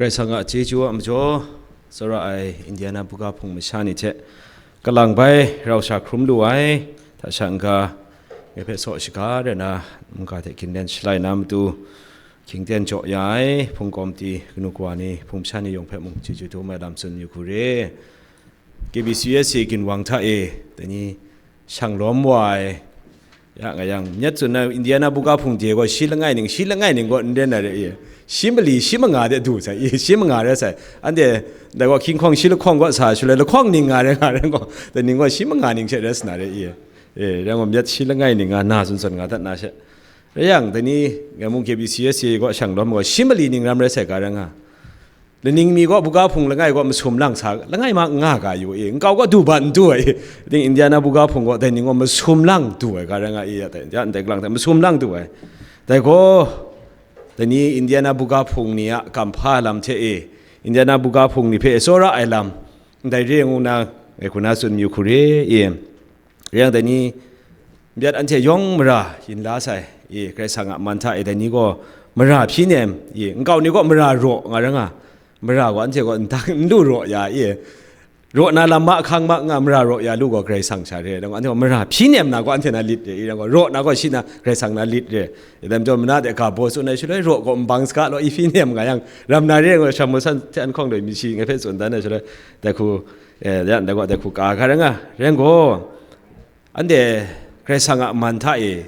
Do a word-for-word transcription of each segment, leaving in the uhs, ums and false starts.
Karai Kasang a chyeju a majaw, tsawra ai Indiana buga hpung masha ni hte kalang bai rau sha hkrum lu ai, hta sha n-ga, ngai hpe saw shaga rai na, mungga hte ginlen shalai na matu, hkying ten jaw ya ai hpung kawmti kanu kawa ni, hpung masha ni yawng hpe mung chyeju dum ai lam tsun yu hku re. K B C U S A ginwang hta e, dai ni shang lawm wa ai, ya nga yang, myit tsun na Indiana buga hpung de gaw shi langai ning, shi langai ning gaw n ren na re i, shi mali, shi manga de du sai i, shi manga rai sai. Anhte dai gaw hkying hkawng shi lahkawng gaw sa shaloi, lahkawng ning nga rai nga rai gaw, dai ning gaw shi manga ning she rai sa na re i. E, rai gaw myit shi langai ning nga na tsun tsun nga dat na she. Rai yang, dai ni, ngai mung K B C U S A gaw shang lawm gaw, shi mali ning ram rai sai ga rai nga. Laning mi gaw buga hpung langai gaw masum lang sa, langai ma n nga ga yu e, nkau gaw du bat n du ai e. Ding Indiana buga hpung gaw dai ning gaw masum lang du ai ga rai nga e, ya dai, ya ndai galang dai masum lang du ai. Dai gaw, dai ni Indiana buga hpung ni a kamhpa lam hte e, Indiana buga hpung ni hpe e tsawra ai lam, ndai re ngu na, ngai hku na tsun mayu hku re e. Rai yang dai ni, myit anhte yawng mara yin la sai, i, Karai Kasang a man hta e, dai ni gaw mara hpyi nem, i, nkau ni gaw mara raw nga rai nga, mara gaw anhte gaw ndang n lu raw ya, i, raw na lam mahkang ma nga, mara raw ya lu gaw Karai Kasang sha re, dang gaw anhte gaw mara hpyi nem na gaw anhte na lit re, i, dang gaw raw na gaw shi na Karai Kasang na lit re, i, dai majaw mana de ga baw tsun ai shaloi, raw gaw nbang saga law, i hpyi nem nga yang, ram na re gaw, sham san hte an hkawng doi mi shi ngai hpe tsun dan ai shaloi, dai hku, eh, yan dai gaw, dai hku ka ga rai nga, rai gaw, anhte Karai Kasang a man hta e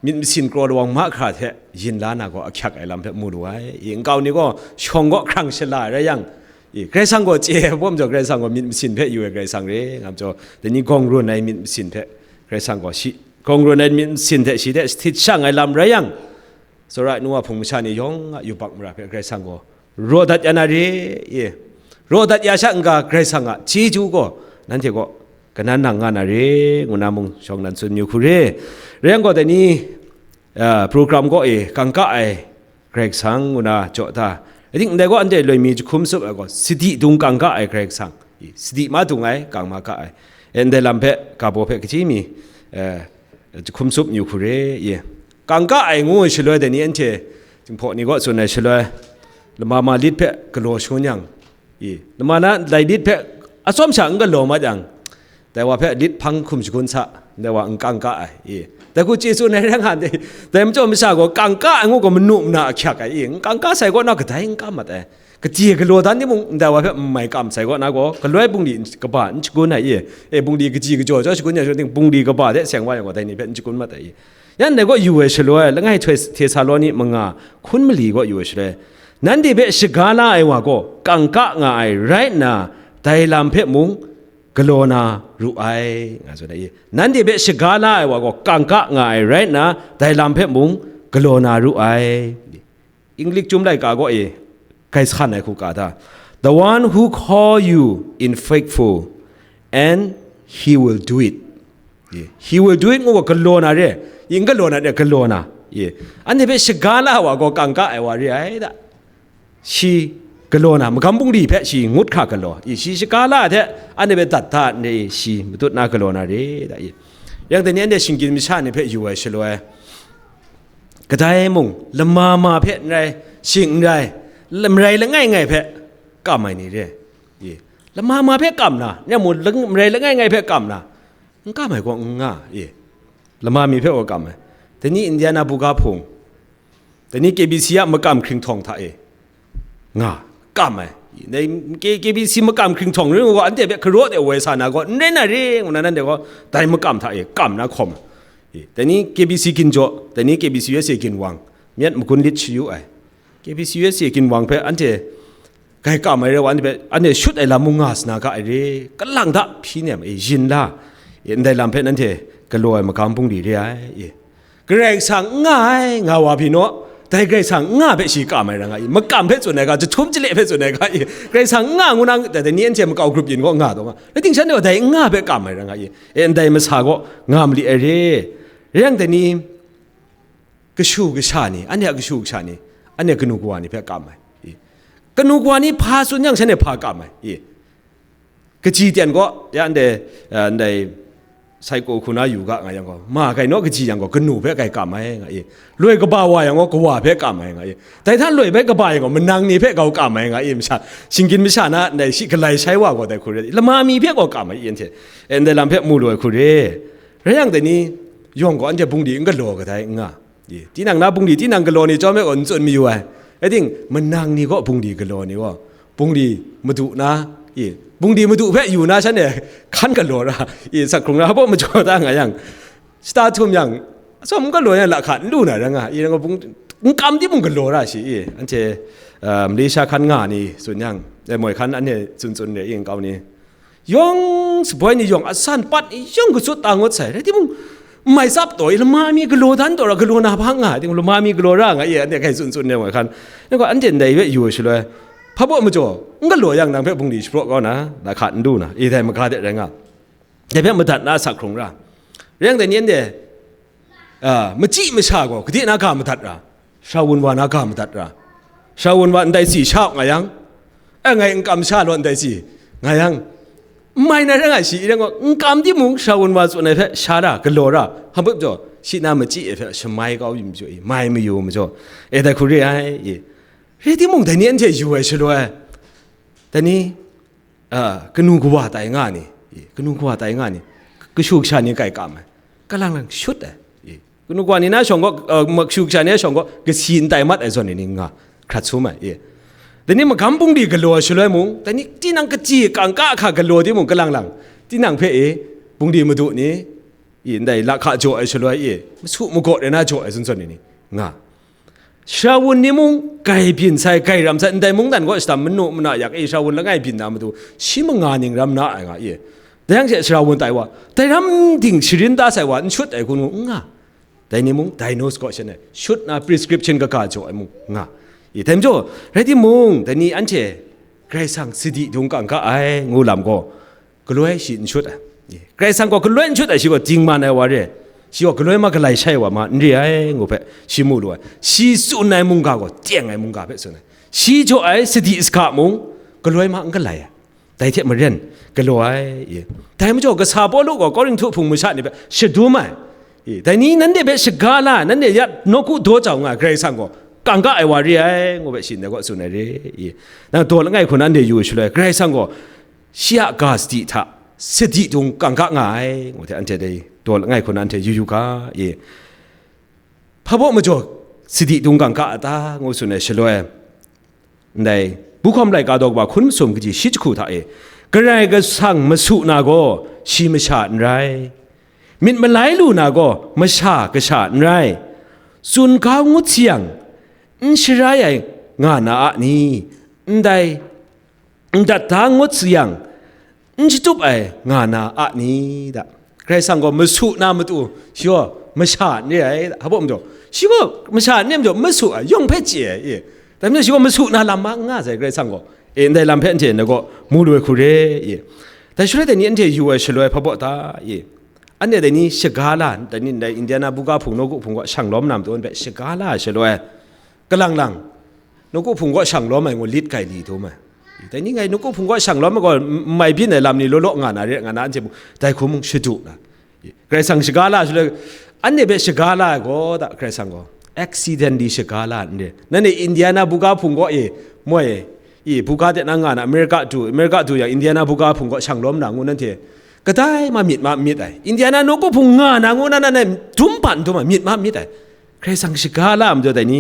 myit masin kraw lawang mahkra hte yin la na gaw ahkyak ai lam hpe mu lu ai. I, nkau ni gaw shawng gaw hkrang shala rai yang, i, Karai Kasang gaw chye ai bawm jaw, Karai Kasang gaw myit masin hpe yu ai Karai Kasang re nga majaw, dai ni gawng run ai myit masin hpe Karai Kasang gaw shi, gawng run ai myit masin hte shi hte htit shang ai lam rai yang, tsawra ai nu wa hpung masha ni yawng a yubak mara hpe Karai Kasang gaw raw dat ya na re, i, raw dat ya sha n-ga Karai Kasang a chyeju gaw nanhte gaw kanan nang nga na re, ngu na mung shawng nan tsun yu hku re. Rai yang gaw, dai ni, ah, program gaw e kangka ai Karai Kasang ngu na jaw ta. I think ndai gaw anhte loi mi jahkum tsup ai gaw, sadi dung kangka ai Karai Kasang, i, sadi ma dung ai, kang ma ka ai. E, ndai lam hpe, ga baw hpe kaji mi, eh, jahkum tsup yu hku re, i. Kangka ai ngu ai shaloi, dai ni anhte Jinghpaw ni gaw tsun ai shaloi, lama ma lit hpe galaw shangun yang, i, lama na lai lit hpe atsawm sha n galaw mat yang, dai wa hpe lit hpang hkum shagun sa, dai wa n kangka ai, i. Dai hku chye tsun ai rai nga ndai, dai majaw masha gaw kangka ai ngu gaw manu mana ahkyak ai, i, n kangka sai kaw na kadai n kam mat ai. Kaji galaw dan timung, ndai wa hpe n mai kam sai kaw na gaw, galoi bungli kaba n shagun ai, i. E, bungli kaji kajaw jaw shagun ya shagun ting, bungli kaba de seng wa yang gaw, dai ni hpe n shagun mat ai, i. Yan dai gaw yu ai shaloi, langai htoi Htesaloni manga hkun mali gaw yu ai shaloi, nanhte hpe shaga la ai wa gaw kangka nga ai rai nna, dai lam hpe mung galaw na ru ai, nga tsun ai, i. Nanhte hpe shaga la ai wa gaw kangka nga ai rai nna, dai lam hpe mung galaw na ru ai. English Chyum laika gaw e, grai san ai hku ka ta, "The one who call you in faithful, and he will do it." Ye, "He will do it," ngu gaw galaw na re, i, n galaw na re, galaw na. Ye, anhte hpe shaga la ai wa gaw kangka ai wa re ai da. Shi galaw na, magam bungli hpe shi ngut hkra galaw, i, shi shaga la ai hte anhte hpe dat da n re, i, shi matut na galaw na re da, i. Yang dai ni anhte shinggyim masha ni hpe yu ai shaloi, kadai mung, lama ma hpe n rai, shing n rai, marai langai ngai hpe kam ai ni re. Ye. Lama ma hpe kam na, nya mu lang-, marai langai ngai hpe kam na, n kam ai gaw n nga, ye. Lama mi hpe gaw kam ai. Dai ni Indiana buga hpung, dai ni K B C a makam hkringhtawng hta e, nga, kam ai. Dai K-, K B C makam hkringhtawng ring u gaw, anhte hpe hkaraw de woi sa na gaw, n rai na re, ngu na nanhte gaw, dai makam hta e kam na hkawm ai. Dai ni K B C ginjaw, dai ni K B C U S A ginwang, myit magun lit shayu ai. K B C U S A ginwang hpe anhte grai kam ai rai wa, anhte hpe, anhte shut ai lam mung nga sa na ga ai re, kalang da hpyi nem e, yin la e, ndai lam hpe nanhte galaw ai magam bungli re ai e. Karai Kasang n nga ai, nga wa pyi naw, dai Karai Kasang n nga hpe shi kam ai rai nga i, makam hpe tsun ai ga, jahtum jale hpe tsun ai ga i, Karai Kasang n nga ngu na, dai ni anhte makau grup yin gaw nga taw nga, dai ting shan e gaw dai n nga hpe kam ai rai nga i, e ndai masa gaw nga mali ai re, rai yang dai ni kashu kasha ni, anhte a kashu kasha ni, anhte kanu kawa ni hpe kam ai i, kanu kawa ni hpa tsun yang shan e hpa kam ai i, kaji ten gaw, ya ndai, eh, ndai sai kaw hku na yu ga nga yang gaw, ma gai naw kaji yang gaw, kanu hpe gai kam ai nga i. Loi kaba wa yang gaw, kawa hpe kam ai nga i. Dai hta loi bai kaba yang gaw, manang ni hpe gau kam ai nga i, masha, shinggyim masha na ndai shi galai shai wa gaw dai hku re, lama mi hpe gaw kam ai i, anhte. E, ndai lam hpe mu lu ai hku re. Rai yang, dai ni yawng gaw anhte bungli n galaw kadai n nga. Ye, tinang na bungli, tinang galaw ni chyawm e gaw n tsun mayu ai. Rai ting, manang ni gaw bungli galaw ni gaw, bungli madu na, ye, bungli madu hpe yu na shan e hkan galaw ra, ye, sak hkrung ra, hpa majaw ta nga yang, shata htum yang, atsawm n galaw yang lahka n lu na ra nga, ye, n kam timung galaw ra shi, ye, anhte, ah, Malaysia hkan nga ni tsun yang, e, moi hkan anhte tsun tsun re, ye, nkau ni. Yawng shaboi ni yawng asan pat ni yawng katsut ta ngut sai, rai timung, n mai tsap taw i, lama mi galaw dan taw ra, galaw na hpa nga, ting lama mi galaw ra nga, i, anhte hkai tsun tsun ne wa hkan. Nang gaw anhte ndai hpe yu ai shaloi, hpa baw majaw, n galaw yang nang hpe bungli shapraw kau na, na hka n du na, i, dai maga de rai nga. Dai hpe madat na sak hkrung ra. Rai yang dai ni anhte, a, machyi masha gaw, gade na ga madat ra. Shawun wa na ga madat ra. Shawun wa ndai si sha nga yang, e, ngai n kam sha law ndai si nga yang, n mai na rai nga shi, i rai nga, n kam timung shawun wa tsun ai hpe sha ra, galaw ra, hpa baw jaw, shi na machyi ai hpe shamai kau yu majaw i, mai mayu majaw, e, dai hku re ai, i. Rai timung, dai ni anhte yu ai shaloi, dai ni, a, kanu kawa tai nga ni, i, kanu kawa tai nga ni, kashu kasha ni kai kam ai, kalang lang shut ai, i, kanu kawa ni na shawng gaw, a, ma-, kashu kasha ni na shawng gaw, kasi n tai mat ai zawn ni nga, hkrat sum ai, i. Dai ni magam bungli galaw ai shaloi mung, dai ni tinang kaji kangka hka galaw timung, kalang lang, tinang hpe, i, bungli madu ni, i, ndai lahka jaw ai shaloi, i, masu magawt rai na jaw ai zawn zawn ni nga. Shawun ni mung, gai byin sai, gai ram sai, ndai mungdan gaw shadam manu mana yak e, shawun langai byin na matu, shi manga ning ram na ai nga e. Dai yang she shawun tai wa, dai ram ding sharin da sai wa, n shut ai hku nu n nga. Dai ni mung, diagnose gaw shan ai, shut na prescription kaga jaw ai mung nga. E, dai majaw, rai timung, dai ni anhte, Karai Kasang sadi dung kang ga ai, ngu lam gaw, galoi shi n shut ai. Karai Kasang gaw galoi n shut ai, shi gaw dingman ai wa re ai. Shi gaw galoi ma galai shai wa ma n re ai, ngu hpe shi mu lu ai. Shi tsun ai mungga gaw teng ai mungga hpe tsun ai. Shi jaw ai sadi sahka mung, galoi ma n galai ai. Dai hte maren, galaw ai. Dai majaw, kasa Pawlu gaw Korinhtu hpung masha ni hpe shadum ai. Dai ni nanhte hpe shaga la ai, nanhte ya nawku daw jau nga ai Karai Kasang gaw, kang ga ai wa re ai, ngu hpe shi ndai gaw tsun ai re. Nang daw langai hku na anhte yu shaloi, Karai Kasang gaw, shi a ga sadi hta, sadi dung kang ga nga ai, ngu hte anhte dai daw langai hku na anhte yu yu ga, i. Hpa baw majaw sadi dung kang ga a ta, ngu tsun ai shaloi, ndai, Buhkawm laika daw kaba hkun masum kaji shi jahku hta e, Karai Kasang masu na gaw, shi masha n rai, myit malai lu na gaw, masha kasha n rai, tsun kau ngut sayang, n sharai ai nga na a ni? Ndai, n dat da ngut sayang, n shatup ai nga na a ni da? Karai Kasang gaw masu na matu, shi gaw masha n re ai da, hpa baw majaw, shi gaw masha n re majaw, masu ai, yawng hpe chye ai, e. Dai majaw, shi gaw masu na lam ma n nga sai, Karai Kasang gaw, e, ndai lam hpe anhte na gaw mu lu ai hku re, e. Dai shaloi dai ni anhte yu ai shaloi hpa baw ta, e. Anhte dai ni shaga la, dai ni ndai Indiana buga hpung, nawku hpung gaw shang lawm na matu, anhte shaga la ai shaloi, kalang lang, nawku hpung gaw shang lawm ai ngu lit kai li dum ai. Dai ni ngai nawku hpung gaw shang lawm ai gaw, n-, n mai byin ai lam ni law law nga na re, nga na anhte mung, dai hku mung shadu na. Karai Kasang shaga la shaloi, anhte hpe shaga la ai gaw, da, Karai Kasang gaw, accidentally shaga la n re. Nanhte Indiana buga hpung gaw, e, moi, e, buga de na nga na, America du, America du yang Indiana buga hpung gaw shang lawm na ngu nanhte, kadai ma myit ma n myit ai. Indiana nawku hpung nga na ngu na, nanhte dum hpan dum ai, myit ma n myit ai. Karai Kasang shaga la ai majaw dai ni,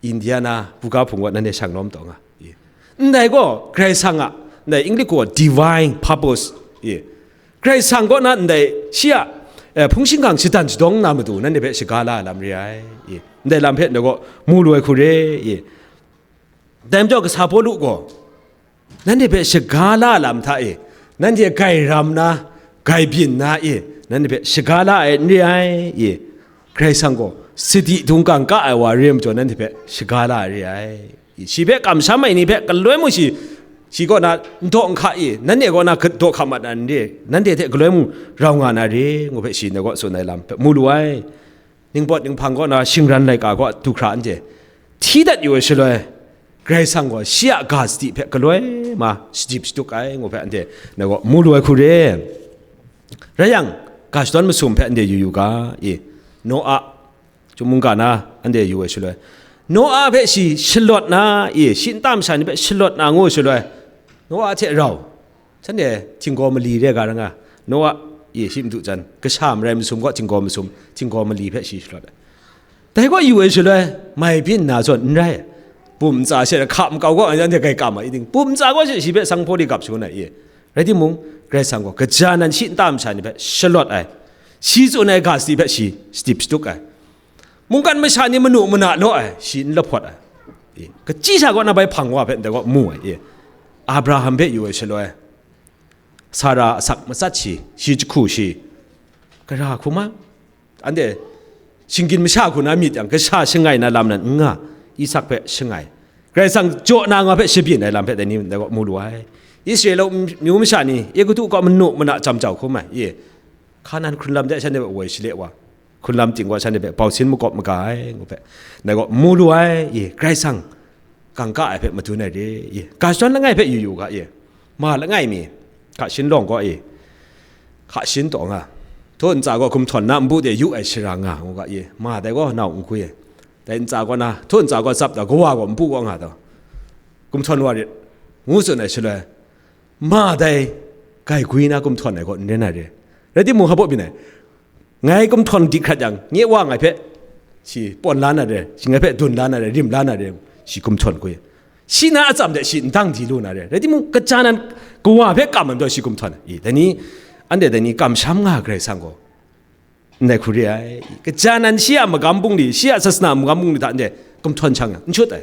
Indiana buga hpung gaw nanhte shang lawm taw nga. Ndai gaw Karai Kasang a, ndai English gaw divine purpose. Karai Kasang kaw na ndai shi a, eh, hpung shingkang shadan shadawng na matu nanhte hpe shaga la ai lam re ai. Ndai lam hpe ndai gaw mu lu ai hku re. Dai majaw kasa Pawlu gaw, nanhte hpe shaga la lam hta e, nanhte gai ram na, gai byin na e, nanhte hpe shaga la ai n re ai, e, Karai Kasang gaw sadi dung kang ka ai wa re ai majaw, nanhte hpe shaga la ai re ai. Shi hpe kamsham ai ni hpe galoi mung shi, shi kaw na n daw n hka e, nanhte kaw na daw hka mat na n re, nanhte hte galoi mung rau nga na re, ngu hpe shi ndai kaw tsun ai lam hpe mu lu ai. Ningpawt ninghpang kaw na shingran laika kaw du hkra anhte hti dat yu ai shaloi, Karai Kasang gaw shi a ga sadi hpe galoi ma shajip shaduk ai, ngu hpe anhte na gaw mu lu ai hku re. Rai yang, ga shadawn masum hpe anhte yu yu ga, e, Noa, chyum mungga na anhte yu ai shaloi, Noa hpe shi shalawt na, e, shi nta masha ni hpe shalawt na ngu ai shaloi, Noa hte rau, shanhte htinggaw mali re ga ra nga, Noa, e, shi madu jan, kasha marai masum gaw htinggaw masum, htinggaw mali hpe shi shalawt ai. Dai gaw yu ai shaloi, mai byin na zawn n rai. Bum ntsa she hka makau gaw anhte grai kam ai ting, bum ntsa gaw she shi hpe sanghpaw di gap shangun ai, e. Rai timung, Karai Kasang gaw kaja nan shi nta masha ni hpe shalawt ai, shi tsun ai ga sadi hpe shi shadip shatup ai, mungkan masha ni manu mana law ai, shi n lahpawt ai, e. Kachyi sha kaw na bai hpang wa hpe ndai gaw mu ai, e. Abraham hpe yu ai shaloi, Sara asak matsat shi, shi jahku shi, gara hku ma, anhte shinggyim masha hku na myit yang, kasha shangai na lam nan n nga, Isak hpe shangai, Karai Kasang jaw na nga hpe shabyin ai lam hpe dai ni ndai gaw mu lu ai. Israela myu masha ni Egutu kaw manu mana jam jau hkrum ai, e, Hkanan hkrunlam de shanhte hpe woi shale wa, hkrunlam ting gaw shanhte hpe bausin makawp maga ai ngu hpe, ndai gaw mu lu ai, e, Karai Kasang kangka ai hpe madun ai re, e, ga shadawn langai hpe yu yu ga, e, ma langai mi, hka shin lawng gaw, e, hka shin taw nga, htaw ntsa gaw gumhtawn na npu de yu ai shara nga ngu ga, e, ma dai gaw nau n gwi ai, dai ntsa gaw na, htaw ntsa gaw tsap da, kawa gaw npu gaw nga taw, gumhtawn wa rit, ngu tsun ai shaloi, ma dai grai gwi na gumhtawn ai gaw n ren ai re. Rai timung, hpa baw byin ai, ngai gumhtawn di hkrat yang, nye wa ngai hpe shi pawn la na re, shi ngai hpe dun la na re, rim la na re, shi gumhtawn gwi, shi na atsam de shi ndang di lu na re. Rai timung, kaja nan kawa hpe kam ai majaw shi gumhtawn ai. I, dai ni, anhte dai ni kamsham nga ai Karai Kasang gaw ndai hku re ai. Kaja nan shi a magam bungli, shi a sasana magam bungli hta anhte gumhtawn shang yang n shut ai.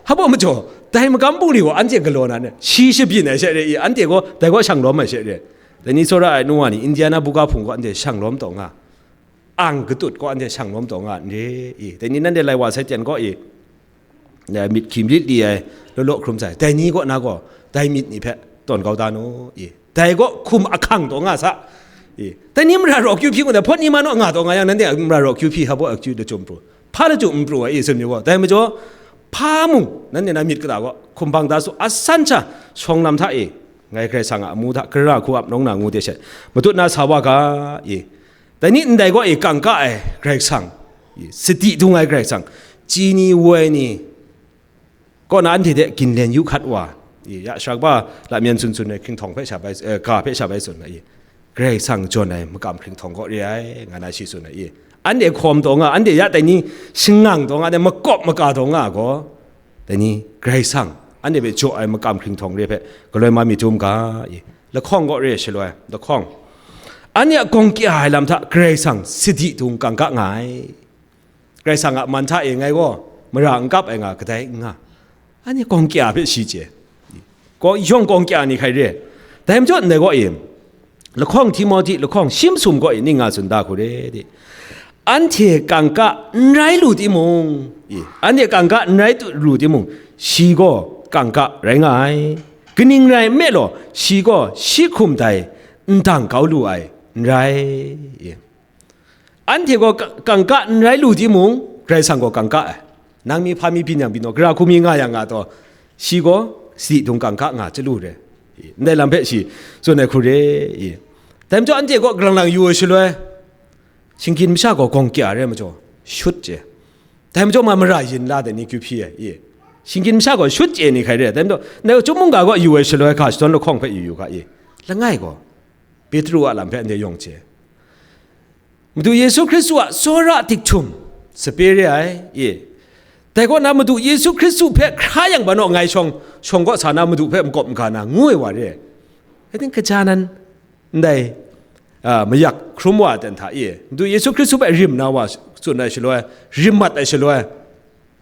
Hpa baw majaw, dai magam bungli gaw anhte galaw na ne, shi shabyin ai she re i, anhte gaw dai gaw shang lawm ai she re. Dai ni tsawra ai nu wa ni, Indiana buga hpung gaw anhte shang lawm taw nga, ang katut gaw anhte shang lawm taw nga n re i, dai ni nanhte lai wa sai ten gaw i, eh, myit hkying myit li ai, law law hkrum sai, dai ni kaw na gaw, dai myit ni hpe tawn kau da nu i, dai gaw hkum ahkang taw nga sa i, dai ni mara raw kyu hpyi ngu na, hpawt ni ma naw nga taw nga yang, nanhte mara raw kyu hpyi hpa baw akyu lachyum pru, hpa lachyum n pru ai i, tsun yu gaw, dai majaw, hpa mung, nanhte na myit kata gaw, hkum bang da su, asan sha, shawng lam hta e, ngai Karai Kasang a amu hta, gara hku ap nawng na ngu de she, matut na sa wa ga i, dai ni ndai gaw i, kangka ai Karai Kasang, i, sadi dung ai Karai Kasang, chyi ni, woi ni, kaw na anhte hte ginlen yu hkat wa, i, ya shakba lamyan tsun tsun ai hkringhtawng hpe sha bai, eh, ga hpe sha bai tsun ai, i, Karai Kasang jawn ai makam hkringhtawng kaw re ai, nga na shi tsun ai, i, anhte hkawm taw nga, anhte ya dai ni shangang taw nga, anhte makawp maga taw nga gaw, dai ni Karai Kasang anhte hpe jaw ai makam hkringhtawng re hpe galoi ma mi dum ga, i, lahkawng kaw re shaloi, lahkawng, anhte a gawng kya ai lam hta Karai Kasang sadi dung kangka nga ai. Karai Kasang a man hta e ngai gaw mara n kap ai nga kadai n nga. Anhte gawng kya hpe shi chye. Gaw, yawng gawng kya ni hkai re. Dai majaw ndai gaw e, lahkawng Timohti lahkawng shi masum gaw e ning nga tsun da hku re di. Anhte kangka n rai lu timung, i, anhte kangka n rai tu- lu timung, shi gaw kangka rai nga ai. Kaning rai nme law, shi gaw shi hkum dai n dang kau lu ai n rai. I. Anhte gaw ka- kangka n rai lu timung, Karai Kasang gaw kangka ai. Nang mi hpa mi byin yang byin naw, gara hku mi nga yang nga taw, shi gaw sadi dung kangka nga chyalu re. Ndai lam hpe shi tsun ai hku re i. Dai majaw anhte gaw kalang lang yu ai shaloi, shinggyim masha gaw gawng kya re ai majaw, shut chye. Dai majaw ma mara yin la dai ni kyu hpyi ai i. Shinggyim masha gaw shut chye ni hkai re. Dai majaw, ndai chyum mungga gaw yu ai shaloi, ga shadawn lahkawng hpe yu yu ga i. Langai gaw, Petru a lam hpe anhte yawng chye. Madu Yesu Hkristu a tsawra dik htum sape re ai, e. Dai kaw na Madu Yesu Hkristu hpe hkra yang ba naw ngai shawng, shawng kaw sa na Madu hpe makawp maga na ngu ai wa re ai. I think kaja nan ndai, a, mayak hkrum wa ai ten hta e, Madu Yesu Hkristu hpe rim na wa tsun ai shaloi, rim mat ai shaloi,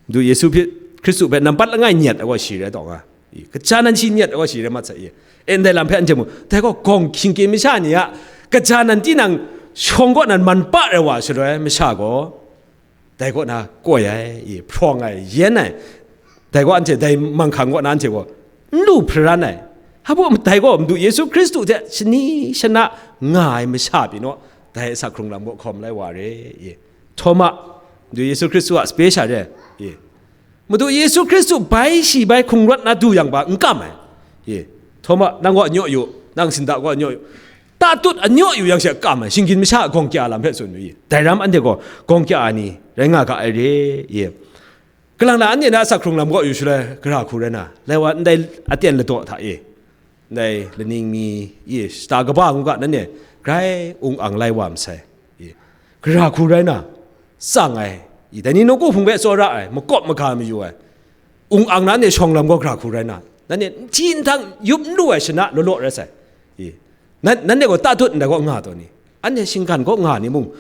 Madu Yesu hpe, Hkristu hpe nampat langai nyet ai gaw shi rai taw nga. I, kaja nan shi nyet ai gaw shi rai mat sai i. E, ndai lam hpe anhte mu, dai gaw gawng hkying kye masha ni a kaja nan tinang shawng kaw nan man pa rai wa shaloi masha gaw, dai kaw na koi ai, i, hprawng ai, yen ai, dai gaw anhte dai manghkang kaw na anhte gaw n lu hparan ai. Hpa baw dai gaw Madu Yesu Hkristu hte shani shana nga ai masha pyi naw, dai asak hkrung lam kaw hkawm lai wa re, i. Htawma, Madu Yesu Hkristu a sape sha re, i. Madu Yesu Hkristu bai shi bai hkungrawt na du yang ba n kam ai, i. Htawma, nang gaw n yaw yu, nang sinda gaw n yaw yu. tatut anyaw yu yang she kam ai, shinggyim masha a gawng kya lam hpe tsun yu i. Dai ram anhte gaw gawng kya ai ni rai nga ga ai re, ye. Kalang na anhte na asak hkrung lam gaw yu shaloi, gara hku rai na, lai wa ndai aten ladaw hta e, ndai laning mi, i, shata kaba ngu ga, nanhte grai ung ang lai wa masai, i, gara hku rai na, tsang ai, i, dai ni nawku hpung hpe tsawra ai, makawp maga mayu ai, ung ang na, nanhte shawng lam gaw gara hku rai na, nanhte nhti nhtang yup n lu ai shana law law rai sai, i, nan, nanhte gaw tatut ndai gaw nga taw ni, anhte shinggan gaw nga ni mung,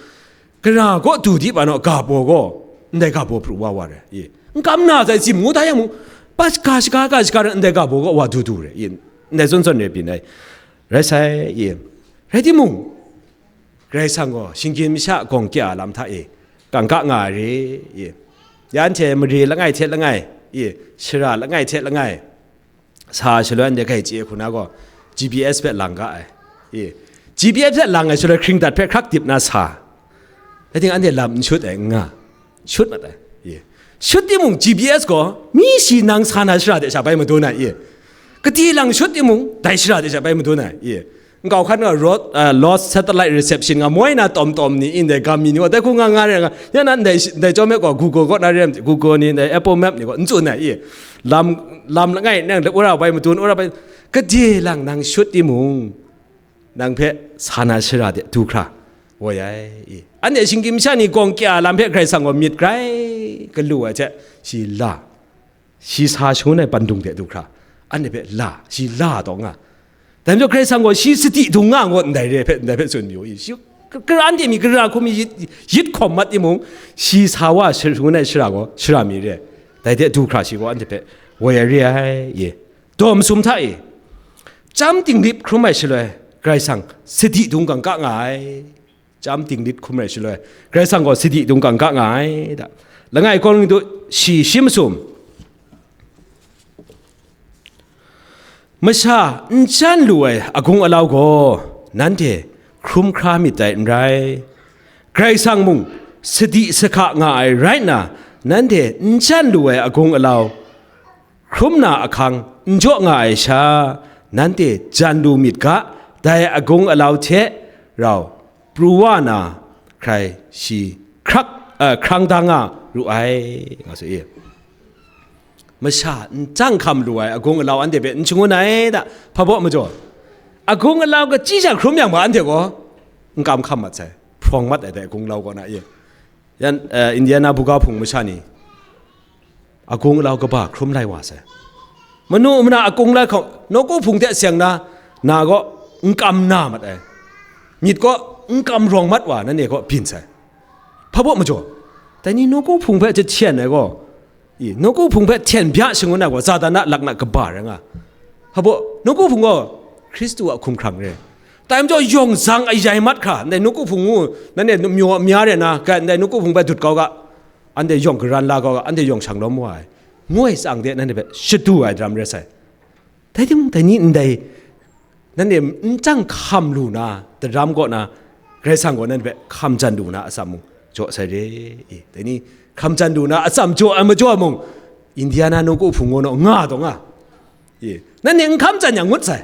gara gaw du di ba naw, ga baw gaw, ndai ga baw pru wa wa rai, i, n kam na sai, sim ngu da yang mung, ba ga shaga, ga shaga rai, ndai ga baw gaw wa du du rai, i, ndai zawn zawn rai byin ai, rai sai, i, rai timung, Karai Kasang gaw shinggyim masha gawng kya lam hta e, kangka nga ai re, i, ya anhte mare langai hte langai, i, shara langai hte langai, sa shaloi anhte grai chye hku na gaw, G P S hpe lang ga ai, i, G P S hpe lang ai shaloi hkring dat hpe hkrak dip na sa, dai ting anhte lam n shut ai n nga, shut mat ai, i, shut timung G P S gaw mi shi nang sa na shara de sha bai madun ai, i, kati lang shut timung dai shara de sha bai madun ai, i, nkau hkan nga road, uh, lost satellite reception nga moi na tawm tawm ni, ndai gam mi ni gaw, dai hku nga nga re nga, ya na ndai, ndai chyawm e gaw Google gaw na re, Google ni, ndai Apple Map ni gaw n tsun ai, i, lam, lam langai nang wora bai madun, wora bai, kade lang nang shut timung, nang hpe sa na shara de du hkra woi ai, i. Anhte shinggyim masha ni gawng kya lam hpe Karai Kasang gaw myit grai galu ai hte, shi la, shi sa shangun ai pandung de du hkra, anhte hpe la, shi la taw nga. Dai majaw Karai Kasang gaw shi sadi dung nga ngut ndai re hpe, ndai hpe tsun mayu i. Shi, ka-, kara anhte mi, kara hku mi yit, yit hkawm mat timung, shi sa wa shangun ai shara gaw shara mi re. Dai de du hkra shi gaw anhte hpe woi ai re ai, ye. Daw masum hta e, chyam dinglit hkrum ai shaloi, Karai Kasang sadi dung kangka nga ai. Chyam dinglit hkrum ai shaloi, Karai Kasang gaw sadi dung kangka nga ai da. Langai Korintu shi, shi masum. Masha n jan lu ai agung alau gaw nanhte hkrum hkra myit dai n rai. Karai Kasang mung sadi sahka nga ai rai nna, nanhte n jan lu ai agung alau hkrum na ahkang n jaw nga ai sha, nanhte jan lu myit ga, dai agung alau hte rau pru wa na, hkrai shi hkrak, eh, hkrang da nga ru ai, nga su i. Masha n jang hkam lu ai agung alau anhte hpe n shangun ai da, hpa baw majaw, agung alau kachyi sha hkrum yang ba anhte gaw, n kam hkam mat sai, hprawng mat ai dai agung alau kaw na i. Yan, eh, Indiana buga hpung masha ni, agung alau kaba hkrum lai wa sai. Manu mana agung lai hkawng, nawku hpung hte seng na, na gaw n kam na mat ai. Myit gaw n kam rawng mat wa, nanhte gaw byin sai. Hpa baw majaw, dai ni nawku hpung hpe jahten ai gaw, i, nawku hpung hpe hten bya shangun ai gaw, Satan a laknak kaba rai nga. Hpa baw, nawku hpung gaw Hkristu a hkumhkrang re. Dai majaw yawng zang ayai mat hkra, ndai nawku hpung ngu, nanhte myaw mya re na, ga, ndai nawku hpung hpe dut kau ga, anhte yawng garan la kau ga, anhte yawng shang lawm wa ai, ngoi tsang de nanhte hpe shadu ai daram rai sai. Dai timung, dai ni ndai, nanhte n jang hkam lu na, daram kaw na, Karai Kasang gaw nanhte hpe hkam jan lu na atsam mung jaw sai re. E, dai ni hkam jan lu na atsam jaw ai majaw mung, Indiana nawku hpung gaw naw nga taw nga. E, nanhte n hkam jan yang ngut sai.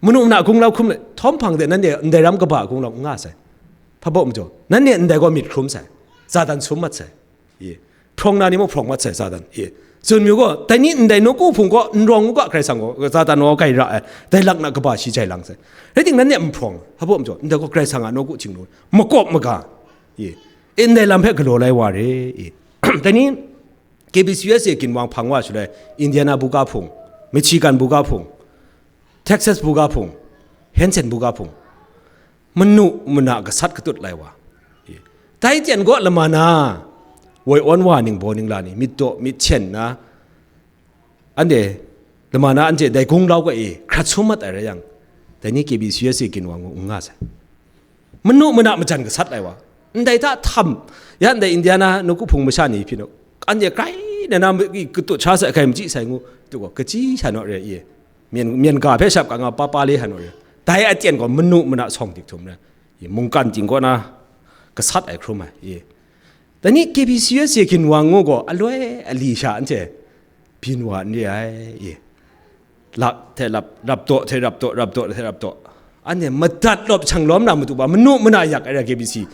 Manu mana agung lau hkrum le, htawm hpang de nanhte ndai ram kaba agung lau n nga sai. Hpa baw majaw, nanhte ndai gaw myit hkrum sai. Satan sum mat sai. Ye. Hprawng na ni mung hprawng mat sai, Satan. Ye. Tsun mayu gaw, dai ni ndai nawku hpung gaw n rawng u ga, Karai Kasang gaw, Satan gaw grai ra ai. Dai laknak kaba shi jai lang sai. Rai timung, nanhte n hprawng, hpa baw majaw, ndai gaw Karai Kasang a nawku htingnu, makawp maga. Ye. E, ndai lam hpe galaw lai wa re. Ye. Dai ni, K B C U S A ginwang hpang wa shaloi, Indiana buga hpung, Michigan buga hpung, Texas buga hpung, Hansen buga hpung, manu mana gasat katut lai wa. Dai ten gaw lama na, woi awn wa ningbaw ningla ni, myit daw myit chen na, anhte, lama na anhte dai gunglau ga e hkrat sum mat ai rai yang, dai ni K B C U S A ginwang mung n nga sai. Manu mana majan gasat ai wa. Ndai hta htam, ya ndai Indiana nawku hpung masha ni hpyi nu, anhte grai na na katut sha sai, grai machyi sai ngu, tu gaw, kachyi sha naw re, ye. Myen, myen ga hpe shap ga nga pa pa le sha naw re. Dai aten gaw manu mana sawng dik htum re. Ye, mungkan ting kaw na gasat ai hkrum ai, ye. Dai ni K B C U S A ginwang ngu gaw, aloi ali sha anhte byin wa n re ai, ye. Lap hte lap, rap daw hte rap daw, rap daw hte rap daw. Anhte madat lawp shang lawm na matu ba, manu mana yak ai ra K B C,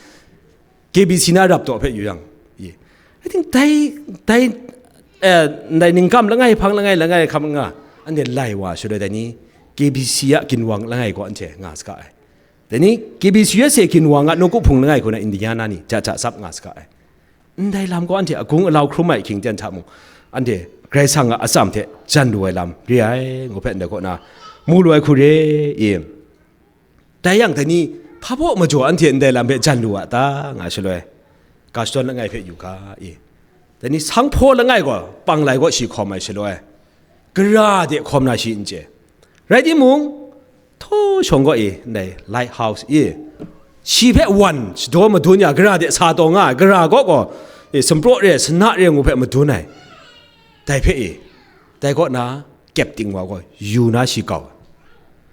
K B C na rap taw hpe yu yang, i, I think dai, dai, eh, ndai ningkam langai hpang langai langai hkam nga, anhte lai wa shaloi dai ni, K B C a ginwang langai gaw anhte nga saga ai. Dai ni, K B C U S A ginwang a nawku hpung langai hku na Indiana ni ja ja tsap nga saga ai. Ndai lam gaw anhte agung alau hkrum ai ahkying ten hta mung, anhte Karai Kasang a atsam hte jan lu ai lam re ai, ngu hpe ndai kaw na mu lu ai hku re i. Dai yang, dai ni, hpa baw majaw anhte ndai lam hpe jan lu a ta, nga shaloi, ga shadawn langai hpe yu ga i. Dai ni, sanghpaw langai gaw, panglai gaw shi hkawm ai shaloi, gara de hkawm na shi n chye. Rai timung, htaw shawng gaw i, ndai lighthouse i, shi hpe wan shadaw madun ya, gara de sa taw nga ai, gara gaw gaw, i, sampraw re, sana re ngu hpe madun ai. Dai hpe i, dai kaw na, kyep ting wa gaw, yu na shi kau ai.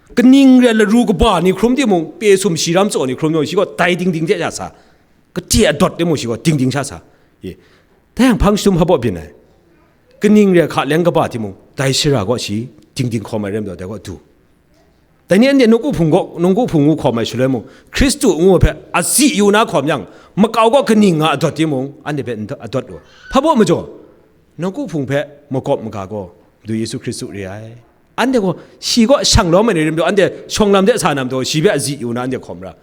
Kaning re laru kaba ni hkrum timung, pe sum shi ram tsaw ni hkrum timung, shi gaw dai ding ding hte sha sa. Kade adawt timung, shi gaw ding ding sha sa. I, dai yang hpang shatum hpa baw byin ai. Kaning re hka leng kaba timung, dai shara gaw shi ding ding hkawm ai rem taw, dai gaw du. Dai ni anhte nawku hpung gaw, nawku hpung ngu hkawm ai shaloi mung, Hkristu ngu hpe azi yu na hkawm yang, makau gaw kaning nga adawt timung, anhte hpe n adawt lu. Hpa baw majaw, nawku hpung hpe makawp maga gaw, Madu Yesu Hkristu re ai. Anhte gaw, shi gaw shang lawm ai ni rim taw, anhte shawng lam de sa na majaw, shi hpe azi yu na anhte hkawm ra.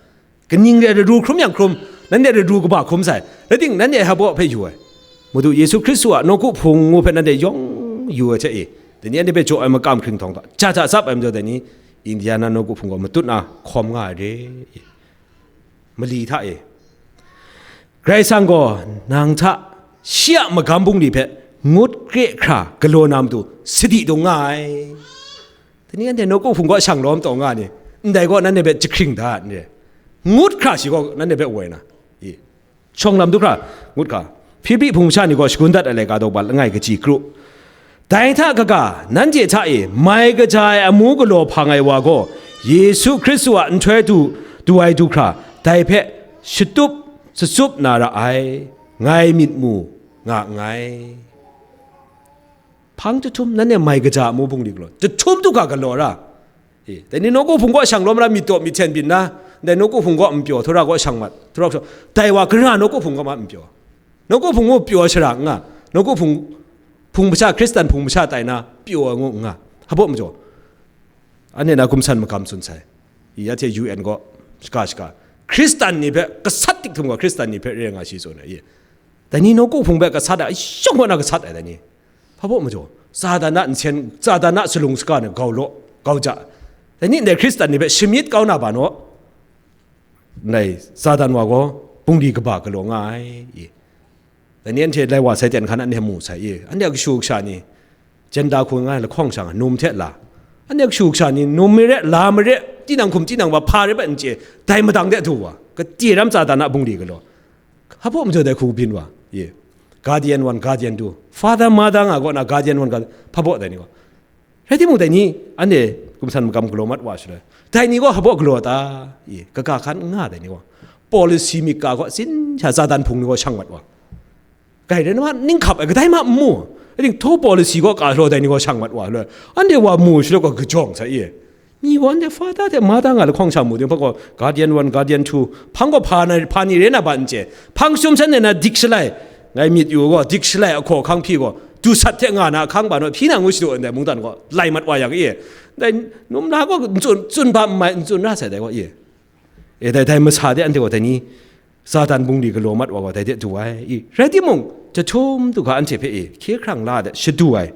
Kaning re laru hkrum yang hkrum, nanhte laru kaba hkrum sai, rai ting, nanhte hpa baw hpe yu ai. Madu Yesu Hkristu a nawku hpung ngu hpe nanhte yawng yu ai hte e, dai ni anhte hpe jaw ai makam hkring htawng hta, ja hta tsap ai majaw, dai ni, Indiana nawku hpung gaw matut na hkawm nga ai re. Mali hta e, Karai Kasang gaw nang hta shi a magam bungli hpe ngut kre hkra galaw na matu sadi dung nga ai. Dai ni anhte nawku hpung gaw shang lawm taw nga ni, ndai gaw nanhte hpe jahkring da ni, ngut hkra shi gaw nanhte hpe woi na, i, shawng lam du hkra, ngut hkra, Hpilipi hpung masha ni gaw shagun dat ai laika daw ba langai kaji kru. Dai hta kaga, nanhte hta e mai kaja ai amu galaw hpang ai wa gaw, Yesu Hkristu a nhtoi du, du ai du hkra, dai hpe shatup, shatup na ra ai, ngai myit mu nga nngai. Hpang jahtum, nanhte mai kaja amu bungli galaw, jahtum du ga galaw ra. E, dai ni nawku hpung gaw shang lawm ra myit taw myit hten byin na, dai nawku hpung gaw n pyaw, thura gaw shang mat, thura gaw shang, dai wa gara nawku hpung gaw ma n pyaw. Nawku hpung gaw pyaw shara n nga, nawku hpung, hpung masha, Hkristan hpung masha tai na pyaw ai ngu n nga. Hpa baw majaw, anhte na gumsan magam tsun sai. I, ya hte U N gaw shaka shaka, Hkristan ni hpe, gasat tik htum gaw Hkristan ni hpe re nga shi tsun ai. I, dai ni nawku hpung hpe gasat ai, shawng gaw na gasat ai, dai ni. Hpa baw majaw, Satan a nsen, Satan a salung saga ni gau law, gau ja. Dai ni ndai Hkristan ni hpe shamyit kau na ba naw, ndai Satan wa gaw bungli kaba galaw nga ai, i. Dai ni anhte lai wa sai ten hkan anhte mu sai, i. Anhte a kashu kasha ni, jenda hku nga ai lahkawng sha nga, num hte la. Anhte a kashu kasha ni, num maret, la maret, tinang hkum tinang wa, hpa rai bai n chye, dai madang de du wa, kade ram Satan a bungli galaw. Hpa baw majaw dai hku byin wa, i. Guardian one, guardian two. Father, mother nga gaw na guardian one, guardian, hpa baw dai ni gaw. Rai timung, dai ni, anhte gumsan magam galaw mat wa shaloi, dai ni gaw hpa baw galaw ta? I, kaga hkan n nga dai ni gaw. Policy myit ga gaw tsin sha Satan hpung ni gaw shang mat wa. Kai rai nna ma, ninghkap ai kadai ma n mu. Ating, htaw policy gaw ka law dai ni gaw shang mat wa shaloi, anhte wa mu shaloi gaw kajawng sai, i. Ni gaw anhte father hte mother nga lahkawng sha mu ting, hpa gaw guardian one, guardian two, hpang gaw hpa na, hpa ni re na ba n chye, hpang sum shan na dik shalai, ngai myit yu gaw, dik shalai ahkaw hkang hpyi gaw, dusat hte nga na ahkang ba naw, hpyi na ngu shadu ndai mungdan gaw, lai mat wa yang e, ndai num la gaw n tsun, tsun ba n mai, n tsun ra sai dai gaw e. E, dai, dai masa de anhte gaw dai ni, Satan bungli galaw mat wa gaw dai de du ai, i. Rai timung, jahtum du ga anhte hpe e, hkye hkrang la de shadu ai,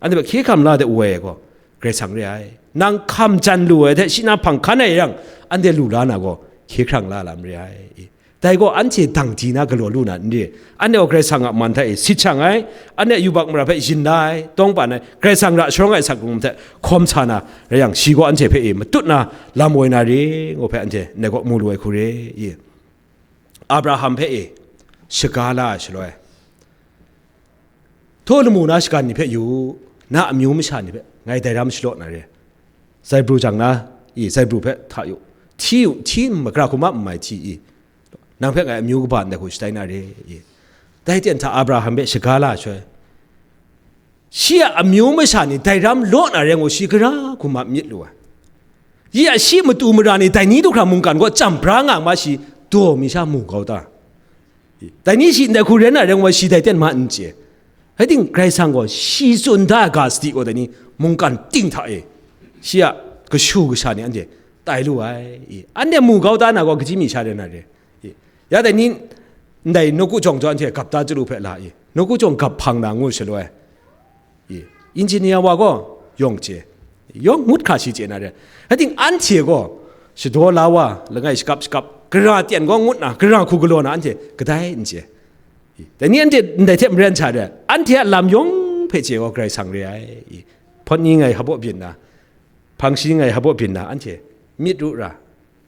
anhte hpe hkye hkrang la de woi ai gaw, Karai Kasang re ai. Nang hkam jan lu ai hte shi na hpang hkan ai yang, anhte lu la na gaw, hkye hkrang la lam re ai, i. Dai gaw anhte dang di na galaw lu na n re. Anhte gaw Karai Kasang a man hta e sit shang ai, anhte yubak mara hpe yin la ai, tawngban ai, Karai Kasang ra sharawng ai asak hkrung hte hkawm sa na rai yang, shi gaw anhte hpe e matut na lam woi na re, ngu hpe anhte ndai gaw mu lu ai hku re, i. Abraham hpe e shaga la ai shaloi, htaw lamu na shagan ni hpe yu u, na amyu masha ni hpe ngai dai ram shalaw na re. Zaibru jang na, i, zaibru hpe hta yu, hti yu, hti n, magra hkrum a n mai hti, i, nang hpe ngai amyu kaba ndai hku shatai na re, i. Dai ten hta Abraham hpe shaga la ai shaloi, shi a amyu masha ni dai ram law na re ngu, shi gara hkum a myit lu ai. Di a shi matu mara ni dai ni du hkra mungkan gaw cham bra nga ma shi daw mi sha mu kau ta? Dai ni shi ndai hku ren na ren wa shi dai ten ma n chye. Rai ting, Karai Kasang gaw shi tsun da ai ga sadi gaw dai ni mungkan ting hta e, shi a kashu kasha ni anhte tai lu ai. I, anhte mu kau ta na gaw kaji mi sha ren na re. I, ya dai ni ndai nawku jawng jaw anhte gap da chyalu hpe la i, nawku jawng gap hpang na ngu shaloi, i, engineer wa gaw yawng chye, yawng ngut hkra shi chye na re. Rai ting, anhte gaw shadaw la wa, langai shakap shakap, gara tyen gaw ngut na, gara hku galaw na anhte kadai n chye. I, dai ni anhte ndai hte maren sha re, anhte a lam yawng hpe chye gaw Karai Kasang re ai. I, hpawt ni ngai hpaw byin na, hpang shi ngai hpaw byin na, anhte myit ru ra,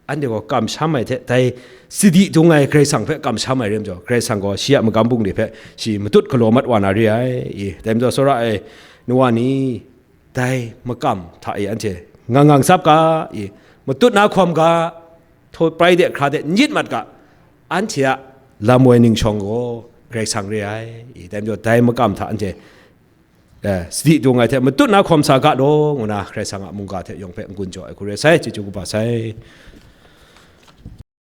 anhte gaw kamsham ai hte, dai sadi dung ai Karai Kasang hpe kamsham ai re majaw, Karai Kasang gaw shi a magam bungli hpe shi matut galaw mat wa na re ai. I, dai majaw, tsawra ai nu wa ni, dai makam hta e anhte ngang ngang tsap ga, i, matut na hkawm ga, htaw prai de hkra de n yit mat ga, anhte a lam woi ning shawng gaw Karai Kasang re ai. I, dai majaw, dai makam hta anhte, eh, sadi dung ai hte matut na hkawm sa ga law, ngu na Karai Kasang a mungga hte yawng hpe n-gun jaw ai hku re sai, chyeju kaba sai.